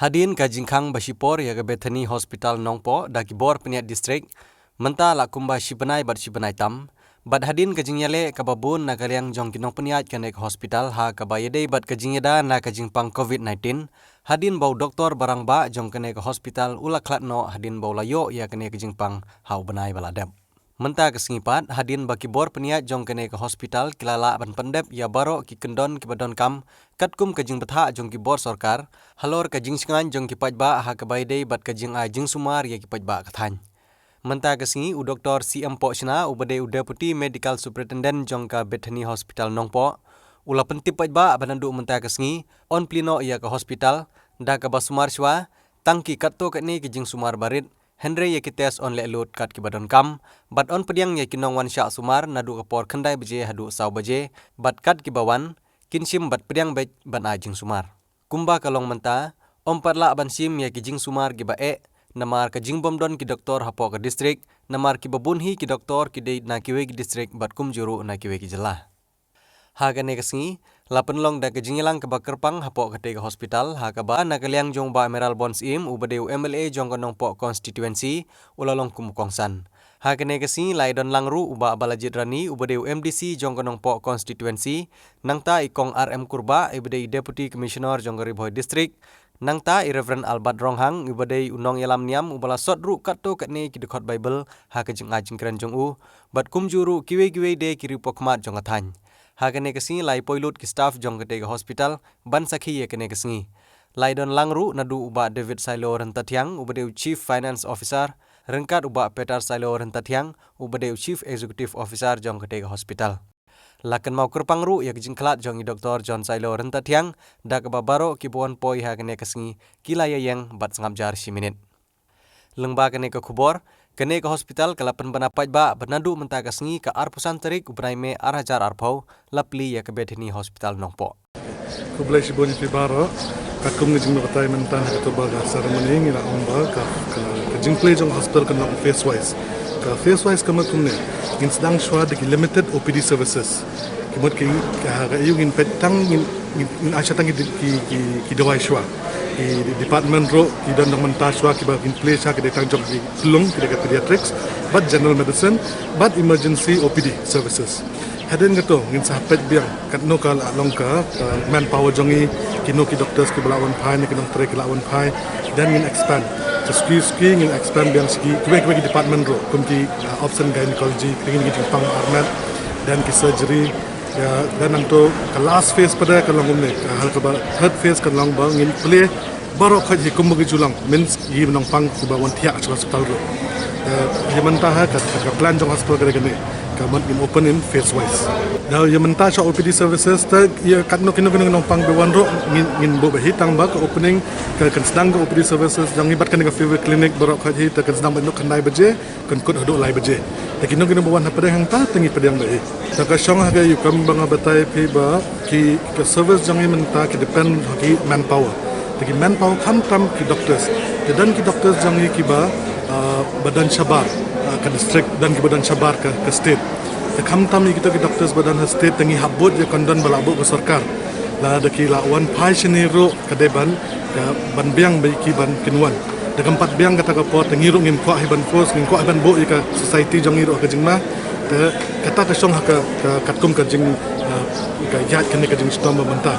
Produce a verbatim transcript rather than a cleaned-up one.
Hadien ka jingkhang ba shipor ïa ka Bethany Hospital Nongpoh da ki bor pynïaid district, mynta la kumba shi bnai bad shi bnai tam, bad hadien ka jingïaleh kaba bun na ka liang jong ki nongpynïaid kane ka hospital ha kaba ïadei bad ka jingïada na ka jingpang covid nineteen, hadien ba u doktor ba rangbah jong kane ka hospital u la khlad noh hadien ba u la ïoh ïa kane ka jingpang ha u bnai ba la dep. Mynta ka sngi pat, hadien ba ki bor pynïaid jong kane ka hospital ki la lah ban pyndep ïa baroh ki kyndon kiba donkam, katkum ka jingbthah jong ki bor sorkar, halor ka jingshngaiñ jong ki paidbah ha kaba ïadei bad ka jingai jingsumar ïa ki paidbah ka thaiñ. Mynta ka sngi, u Doktor C M Pohshna, uba dei u Deputy Medical Superintendent jong ka Bethany Hospital Nongpoh, u la pyntip paidbah ba naduh mynta ka sngi yn plie noh ïa ka hospital, da kaba sumar shuwa, tang ki katto katne ki jingsumar barit, hynrei ïa ki test yn leh lut kat kiba donkam, bad yn pdiang ïa ki nongwan shah sumar naduh ka por khyndai baje haduh saw baje, bad kat kiba wan, kin shim bad pdiang beit ban ai jingsumar. Kumba ka long mynta, ym pat lah ban shim ïa ki jingsumar kiba eh, namar ka jingbym don ki doktor hapoh ka district, namar kiba bun hi ki doktor ki dei na kiwei ki district bad kumjuh ruh na kiwei ki jylla. Ha kane ka sngi, la pynlong da ka jingïalang kaba kyrpang hapoh katei ka hospital, ha kaba na ka liang jong u Bah Mayral Born Syiem, uba dei u M L A jong ka Nongpoh constituency, u la long kum u kongsan. Ha kane ka sngi, la ïadon lang ruh u Bah Balajied Rani, uba dei u M D C jong ka Nongpoh constituency, nangta i Kong R M Kurbah, uba dei i Deputy Commissioner jong ka Ri Bhoi District, nangta i Reverend Albert Ronghang, uba dei u nongïalam niam, uba la sot ruh katto katne ki dkhot Bible ha ka jingai jingkren jong u, bad kumjuh ruh kiwei kiwei de ki riewpakhmat jong ka thaiñ. Ha kane ka sngi, la ïa poi lut ki staff jong katei ka hospital ban sakhi ïa kane ka sngi. La ïadon lang ruh naduh u Bah David Sailo Ryntathiang, uba dei u Chief Finance Officer, ryngkat u Bah Peter Sailo Ryntathiang, uba dei u Chief Executive Officer jong katei ka hospital. La kynmaw kyrpang ruh ïa ka jingkhlad jong i Doktor John Sailo Ryntathiang, da kaba baroh kiba wan poi ha kane ka sngi ki la ïaïeng bad sngap jar shi minit. Lyngba kane ka khubor, kane ka hospital ka la pynbna paidbah ba naduh mynta ka sngi, ka arphew san tarik u bnai May ar hajar arphew, la plie ïa ka Bethany Hospital Nongpoh. Khublei shibun ïa phi baroh. Katkum ka jingbatai mynta ha kato ba ka ceremony ngi la ong ba ka, ka, ka jingplie jong hospital kan long phase wise. Ka phase wise ka mut kumne, ngin sdang shuwa da ki limited O P D services. Ki mut ki, ka, ka ïoh ngin peit tang ngin, ngin, ngin ai shuwa tang ki, ki, ki, ki dawai shuwa. Ki department ruh ki don tang mynta shuwa kiba ngin plie shuwa ki dei tang jong ki pulung, ki dei ka pediatrics, bad general medicine, bad emergency O P D services. Hadien kato ngin sa peit biang katno ka la long ka, ka manpower jong ngi, kino ki doctors kiba la wan phai ne ki nongtrei ki la wan phai, then ngin expand. Sa suki suki ngin expand biang sha kiwei kiwei ki department ruh, kum ki, uh, obs and gynecology, ki dei ki jingpang armet, then ki surgery, ïa, then nangto ka last phase pat ka long kumne, ka hal kaba third phase ka long ba ngin plie baroh khoit hi kumba ki ju long, means ki nongpang kiba wan thiah sha hospital ruh. Eh, ïa mynta ha ka, ka, ka plan jong hospital ka dei kane, ka mut ngin open in phase wise. Ïa, ïa mynta sha O P D services te ïa katno kino kino nongpang ba wan ruh ngin, ngin buh ba hi tang ba ka opening ka kan sdang ka O P D services jong ngi bad kane ka fever clinic baroh khoit hi te kan sdang ba naduh khyndai baje. Kan kut haduh lai baje. Te kino kino ba wan ha pdeng hangta te ngi pdiang da i. Te ka shong ha ka ïa kam ba nga batai phi ba ki ka service jong ngi mynta ki depend ha ki manpower. Te ki manpower khamtam ki doctors. Te don ki doctors jong ngi kiba, ah, ba don shabar, ah, ka district, don kiba don shabar ka, ka state. Te khamtam ïa kito ki doctors ba don ha state te ngi hap bud ïa ka don ba la buh ka sorkar. Lada ki la wan phai shane ruh ka dei ban, ka ban biang ba ki ban kin wan. Da kam pat biang kata ka por te ngi ruh ngim kwah hi ban force, ngim kwah hi ban buh ïa ka society jong ngi ruh ka jingma. Te kata ka shong ha ka, ka katkum ka jing, eh, ka ïaid kane ka jingshitom ba mynta.